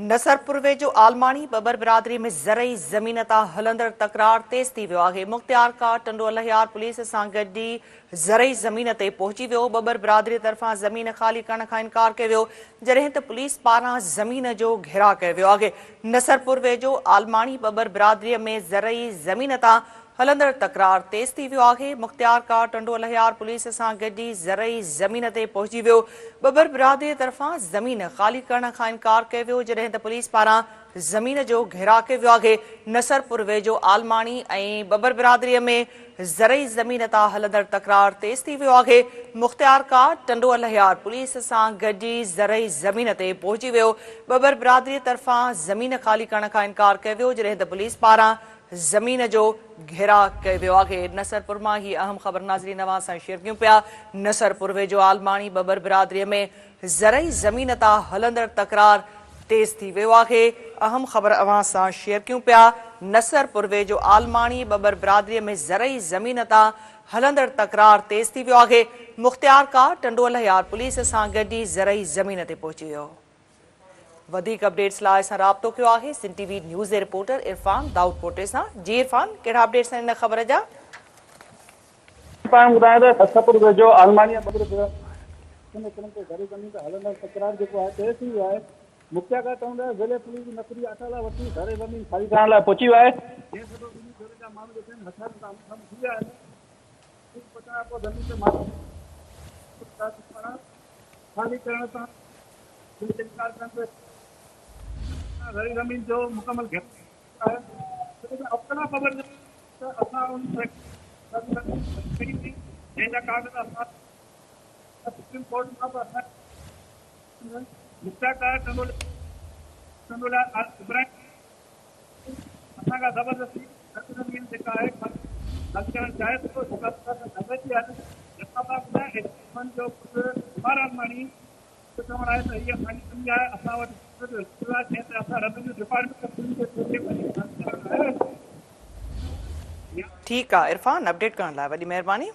نصرپور ويجهو عالماڻي ٻٻر برادري ۾ زرعي زمين تان هلندڙ تڪرار تيز ٿي ويو آهي. مختيارڪار ٽنڊو الهيار پوليس سان گڏجي زرعي زمين تي پهچي ويو. ٻٻر برادري طرفان زمين خالي ڪرڻ کان انڪار ڪيو ويو، جڏهن ته پوليس پاران زمين جو گهيراء ڪيو ويو آهي. نصرپور ويجهو عالماڻي ٻٻر برادري ۾ زرعي زمين تان هلندڙ تڪرار تيز ٿي ويو آهي، مختيارڪار ٽنڊو الهيار پوليس سان گڏجي زرعي زمين تي پهچي ويو، ٻٻر برادري طرفان زمين خالي ڪرڻ کان انڪار ڪيو ويو، جڏهن ته پوليس پاران زمين جو گهيراء ڪيو ويو آهي، نصرپور ويجهو عالماڻي ۽ ٻٻر برادري ۾ زرعي زمين تان هلندڙ تڪرار تيز ٿي ويو آهي، مختيارڪار ٽنڊو الهيار پوليس سان گڏجي زرعي زمين تي پهچي ويو، ٻٻر برادري طرفان زمين خالي ڪرڻ کان انڪار ڪيو ويو، جڏهن ته پوليس پاران زمين جو گهيراء ڪيو ويو آهي. نصرپور مان هي اهم خبر ناظرين اوهان سان شيئر ڪيون پيا. نصرپور ويجهو عالماڻي ٻٻر برادري ۾ زرعي زمين تان هلندڙ تڪرار تيز ٿي ويو آهي. اهم خبر اوهان سان شيئر ڪيون پيا. نصرپور ويجهو عالماڻي ٻٻر برادري ۾ زرعي زمين تان هلندڙ تڪرار تيز ٿي ويو آهي. مختيارڪار ٽنڊو الهيار پوليس سان گڏجي زرعي زمين تي پهچي ويو. وڌيڪ اپڊيٽس لاء اسان رابطو ڪيو آهي سنڌ ٽي وي نيوز جي رپورٽر عرفان دائود پوٽي سان جي عرفان ڪهڙا اپڊيٽس آهن ان خبر جا. پاڻ ٻڌايو ته نصرپور ويجهو عالماڻي ۽ ٻٻر برادرين ايڪڙن تي زرعي زمين تي هلندڙ تڪرار جيڪو آهي تيز ٿي ويو آهي مختيارڪار ٽائون ضلعي پوليس جي نفري اٽالا وٺي زرعي زمين خالي ڪرائڻ لاء پهچي ويو آهي جنهن سبب ٻنهي ڌرين جا ماڻهو جيڪي آهن هٿيارن سان آمهون سامهون ٿي ويا آهن پوليس پهچڻ کان پوء زمين تي ماڻهن پاران خالي ڪرڻ تان انڪار ڪندي زرعي زمين جو مڪمل گهيراء آهي ڇو ته اطلاع خبر جو ته اسان ان ڪئي هئي جنهن جا ڪاغذ اسان سپريم ڪورٽ مان به اسان مختيارڪار ٽنڊو ابراهيم اسان کان زبردستي زرعي زمين جيڪا آهي خالي ڪرڻ چاهي ٿو جيڪا اسان سان زيادتي آهي جيڪب آباد ۾ ايڊمن جو پٽ عمر عالماڻي جو چوڻ آهي ته هي اسان جي زمين آهي اسان وٽ رجسٽر آهي جنهن تي اسان روينيو ڊپارٽمينٽ کي پوليس جي ذريعي وڃي خالي ڪرائڻ آيا آهيون. ٺيڪ آ عرفان اپڊيٽ ڪرڻ لاء وڏي مهرباني.